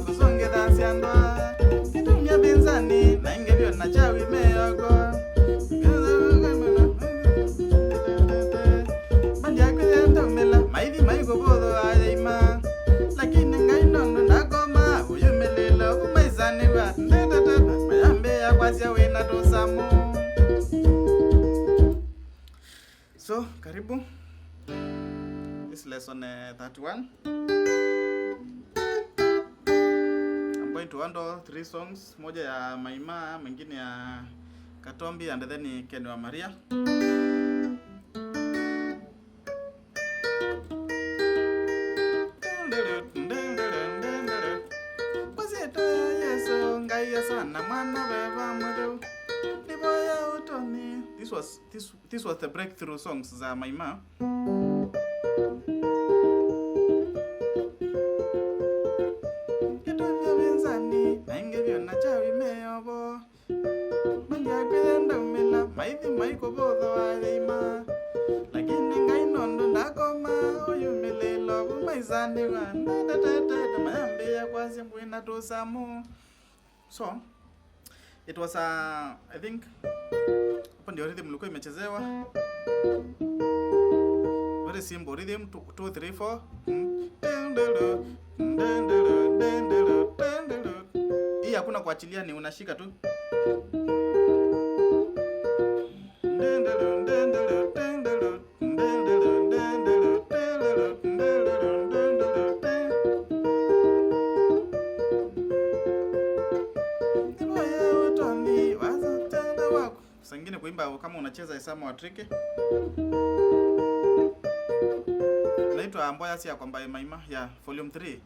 Kusongeza siandwa kitumia binzani na ingevyo na chawi meyogo bandi yakwenda umela maithi maigobotho ayaima lakini ngai nondo ndakoma uyumelelo umaisaniwa ndetetete mayambe yakwasia wina tusamu. So karibu, this lesson 31. I'm going to handle three songs, moja ya Maima, mwingine ya Katombi and then Ken wa Maria. Kwazieto Yesu ngai sana mwana beba mwedeu niboya utoni. This was the breakthrough songs za Maima. Kitumia binzani na ingevyo na chawi meyobo mandiakwenda umela maithi maikobotho watheima lakini ngai nondo ndakoma uyumililo bumaisaniwa ndetetete mayambia kwasia mbwina tusamu. So it was a, I think hapo ndio rhythm ilikuwa imechezewa, very simple rhythm, 2 3 4. Hii hakuna kuachilia, ni unashika tu. Saa ingine kuimba kama unacheza isama wa tricky. Inaitwa Mboya si ya kwamba Maima, yeah, volume 3.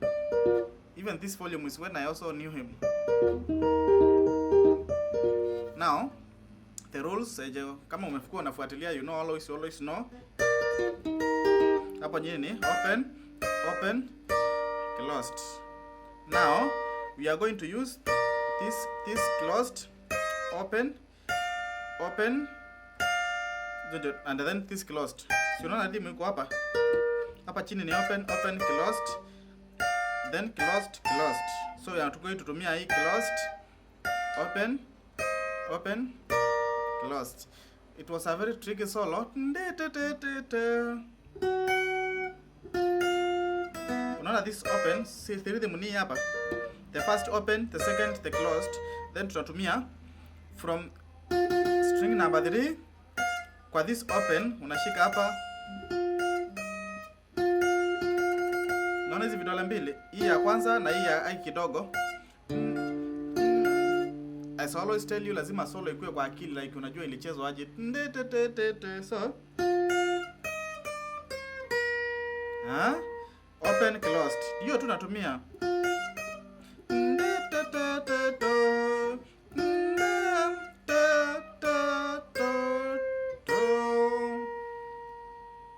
Even this volume is when I also knew him. Now, the rules, kama umefukua unafuatilia, you know, always, always know. Hapo nyini open, open, closed. Now, we are going to use this closed, open, open, and then this closed. Si unaona rhythm iko hapa? Hapa chini ni open, open, closed, then closed, closed. So we are going to tumia hii closed, open, open, closed. It was a very tricky solo. Unaona this open, see the rhythm ni hapa. The first open, the second, the closed. Then tutatumia from string number 3 kwa this open unashika hapa. Naona hizi vidole mbili, hii ya kwanza na hii ya hii kidogo. As I always tell you, lazima solo ikuwe kwa akili, like unajua ilichezwa aje. So ha? Open closed. Hiyo tu natumia.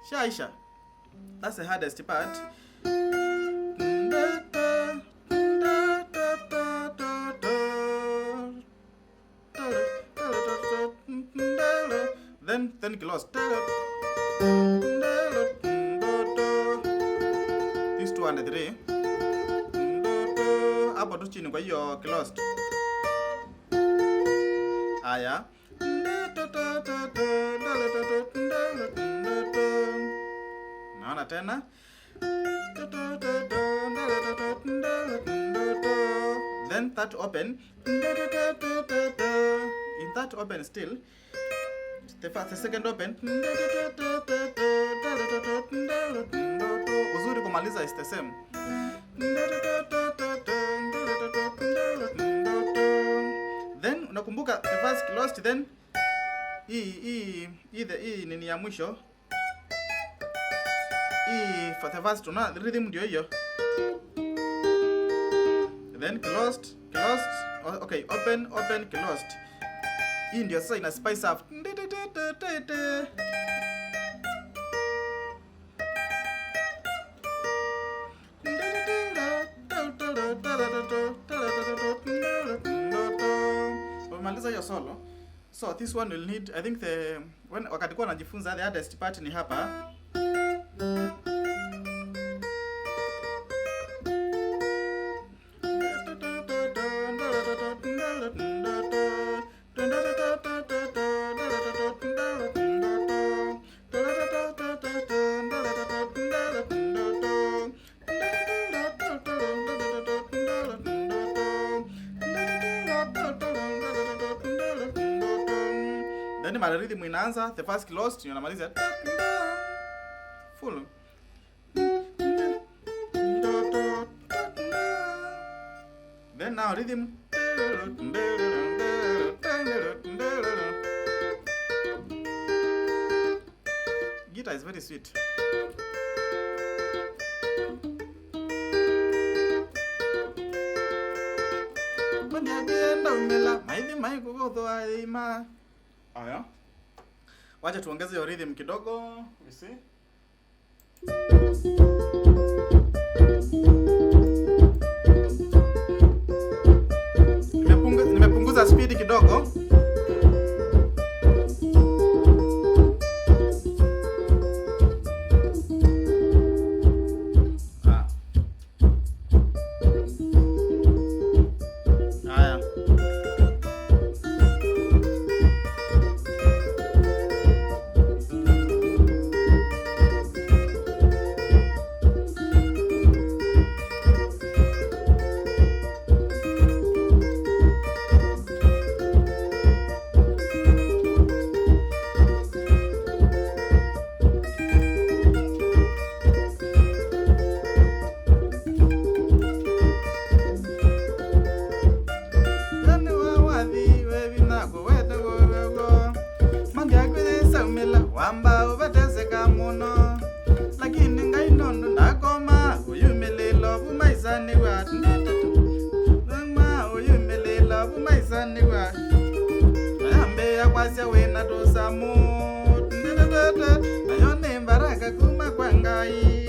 Shaisha. That's the hardest part. Then close. These 2 and 3. Hapo tu chini kwa hiyo closed. Aya. Naona tena. Then that open. In that open still, the first, the second open. Uzuri kumaliza is the same. Then unakumbuka the first closed, then hii nini ya mwisho. Hii for the first una rhythm ndio hiyo. Then closed, closed, okay, open, open, closed. Hii ndio sasa ina spice up. Umemaliza hiyo solo. So this one will need, I think the when wakati kwa najifunza the hardest part ni hapa. Yaani mara rhythm inaanza the first closed unamaliza full. Then now rhythm. Guitar is very sweet. Aya. Wacha tuongeze hiyo rhythm kidogo, you see? Nimepunguza speed kidogo. Haya. Wamba ubateseka muno lakini ngai nondo ndakoma uyumelelo bumaisaniwa ma uyumelelo bumaisaniwa ayambe yakwasya wena tosamu nayo ni mbaraka kuma kwa ngai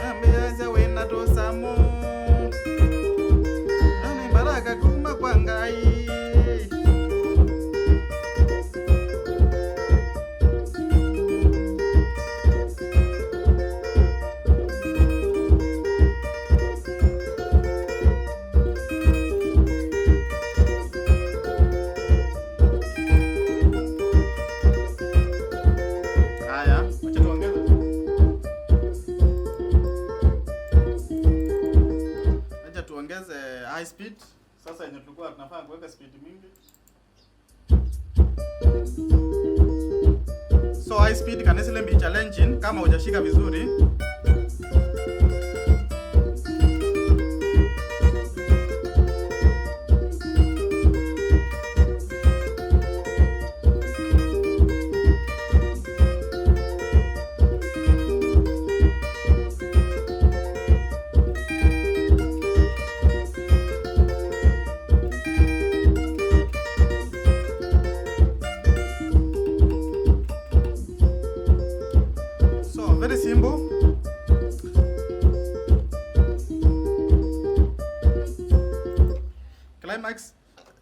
ayambe yasya wena tosamu nayo ni mbaraka kuma kwa ngai. High speed sasa yenye tulikuwa tunafaa kuweka speed mingi, so high speed can easily be challenging kama hujashika vizuri. Very simple. Climax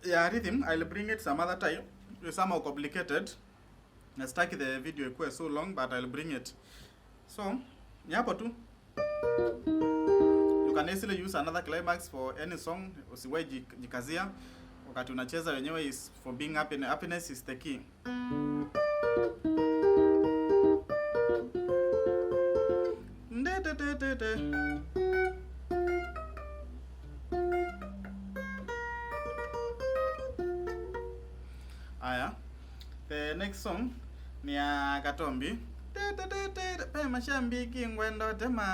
ya rhythm, I'll bring it some other time. It's somehow complicated. Nastaki the video ikuwe so long, but I'll bring it. So, ni hapo tu. You can easily use another climax for any song. Usiwahi jikazia. Wakati unacheza wenyewe is for being happy. Happiness is the key. Aya, the next song ni ya Katombi. Pe mashambiki ngwendo tema.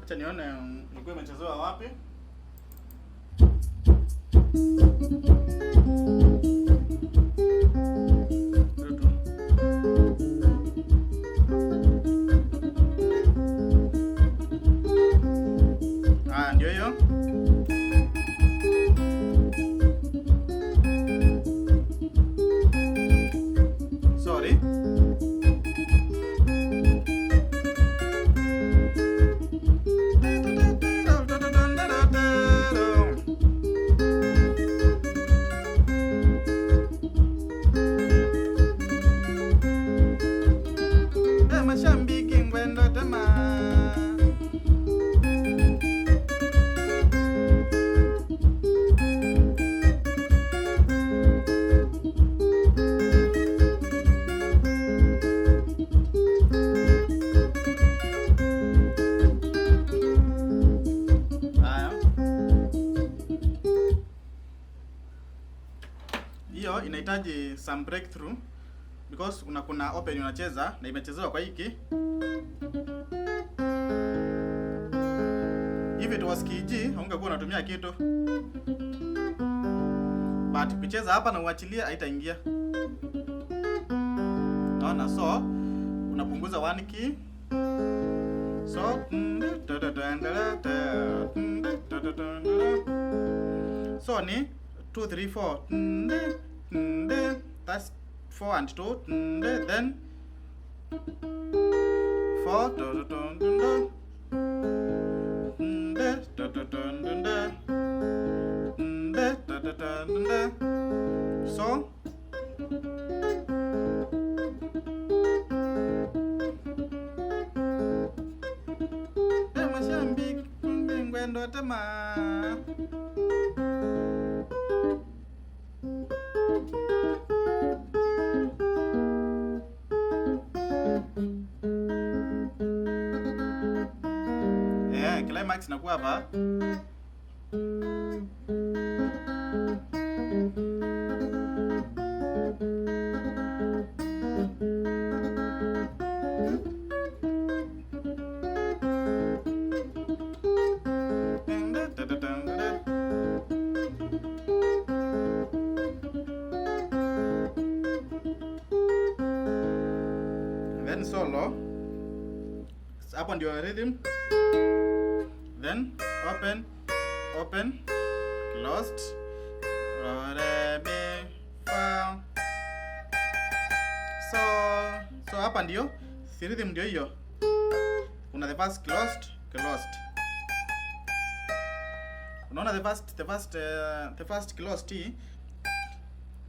Acha nione ilikuwa imechezewa wapi. Ah, ndio hiyo. Sorry. Hiyo inahitaji some breakthrough because una kuna open unacheza na imechezewa kwa hiki. If it was key G, haungekuwa unatumia kitu. But ukicheza hapa na uachilie haitaingia. Naona, so unapunguza one key. So so ni 2 3 4. That's 4 and 2, then 4 so tema. Climax inakuwa hapa. Then solo. Hapo ndio rhythm. Then open, open, closed, re, mi, fa, so. So hapa ndio si rhythm ndio hiyo. Una the first closed, closed. Unaona the first closed T.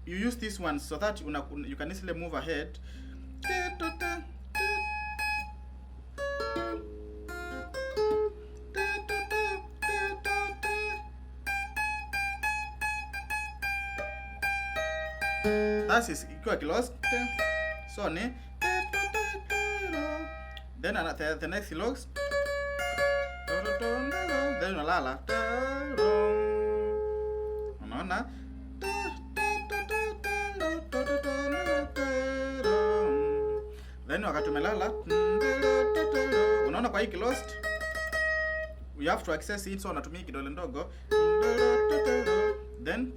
You use this one so that you can easily move ahead. That is ikiwa closed. So ni then the next looks, then unalala. Unaona? Then wakati umelala, unaona kwa hii closed, you have to access it, so unatumia kidole ndogo. Then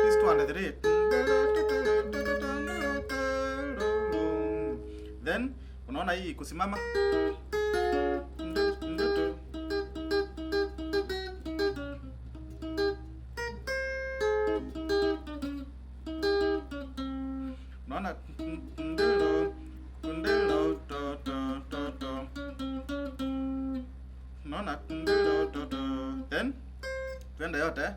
this 2 and 3. Then unaona hii kusimama. Unaona unaona then twende yote. Eh?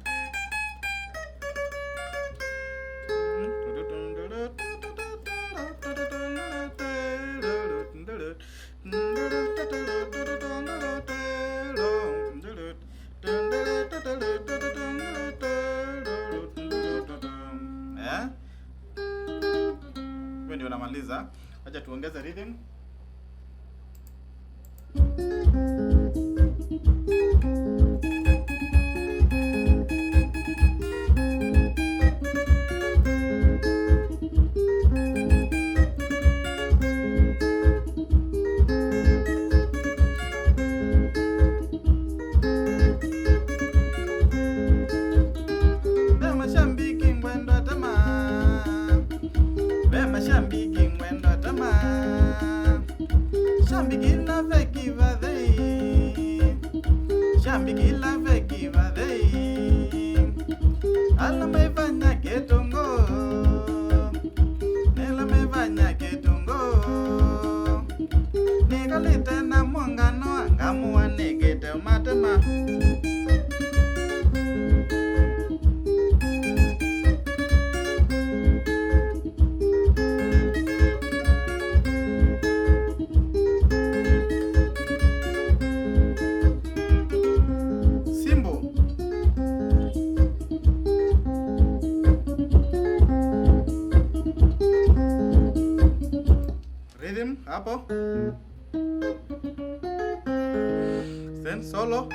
Hiyo ndio namaliza. Acha tuongeze rhythm. Shambikila veki vadei, ala me vanya ketongo, nela me vanya ketongo, nikalite na mwangano angamuwa nigete matema. Rhythm hapo. Then solo.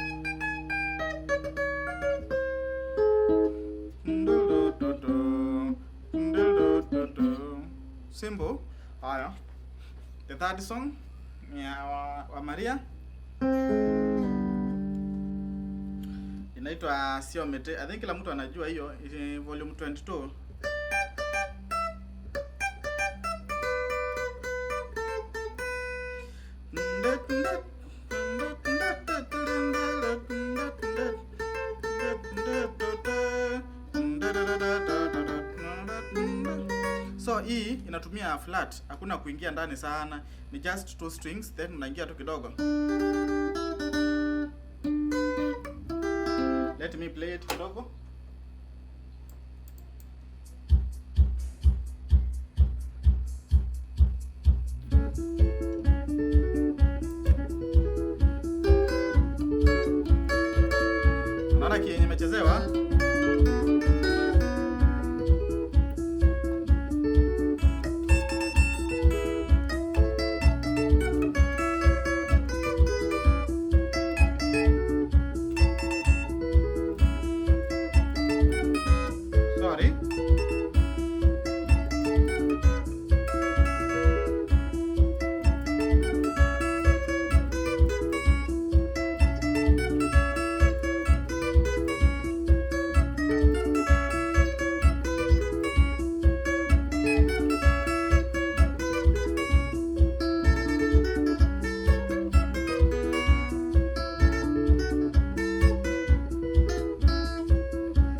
Simple. Haya. The third song ni ya wa Maria. Inaitwa Sio Mete. I think kila mtu anajua hiyo, volume 22. So hii inatumia flat, hakuna kuingia ndani sana, ni just two strings, then unaingia tu kidogo. Let me play it kidogo. Unaona kienye imechezewa? Sorry.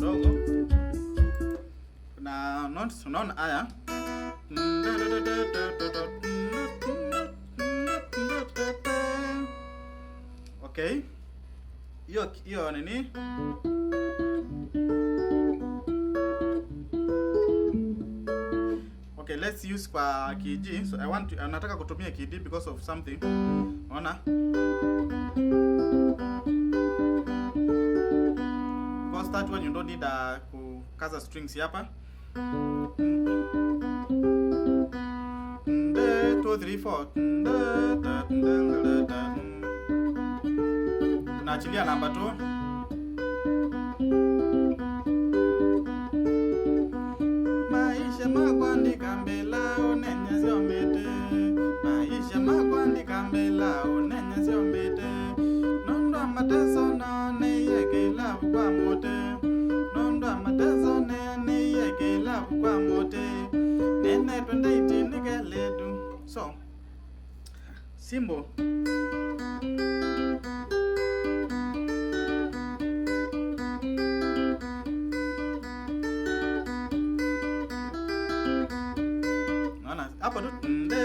Dogo. Kuna notes, unaona haya. Okay. Hiyo hiyo nini? Okay, let's use kwa key G. So I want to, nataka kutumia key D because of something. Unaona? Because that one you don't need kukaza strings hapa. 2 3 4. Naachilia namba 2. Maisha makwandika mbela unenya sio mbete. Maisha makwandika mbela unenya sio mbete. Nondo mateso na neyekela kwa mote. Nondo mateso na neyekela kwa mote. Nene twende itinikeletu. So simple. Naona hapo tu nde.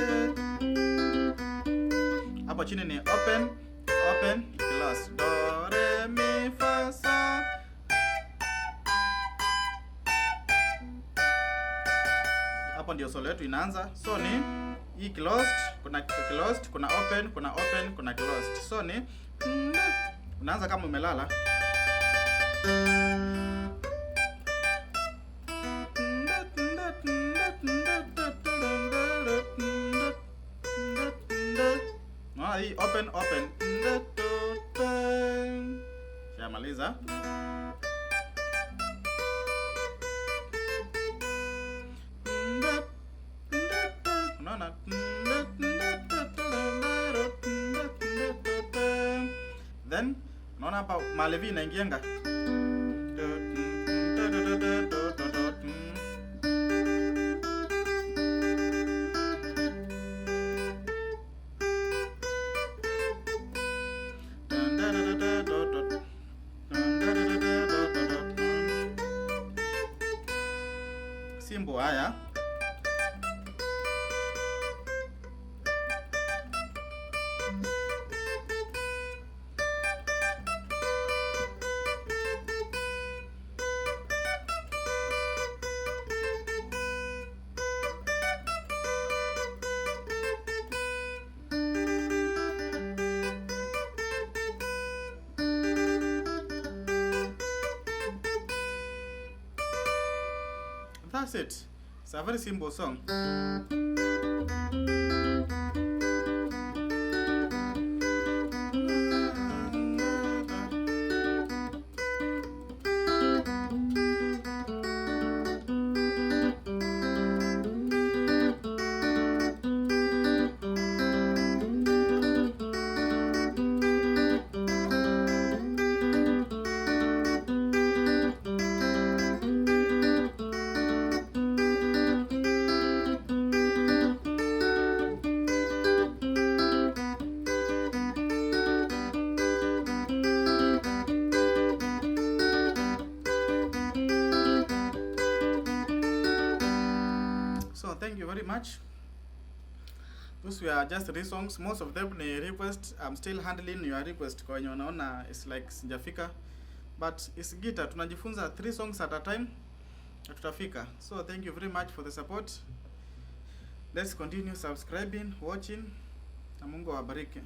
Hapo chini ni open, open, close. Do, re, mi, fa, so. Hapo ndio solo yetu inaanza. So ni hii closed, kuna closed, kuna open, kuna open, kuna closed. So ni unaanza kama umelala. Unaona hii open, open. Shamaliza. Unaona? Then unaona hapa malevi inaingianga. Simbo haya. That's it. It's a very simple song. much. Those were just three songs. Most of them ni request. I'm still handling your request kwa wenye wanaona it's like sijafika. But it's guitar. Tunajifunza three songs at a time na tutafika. So thank you very much for the support. Let's continue subscribing, watching, na Mungu awabariki.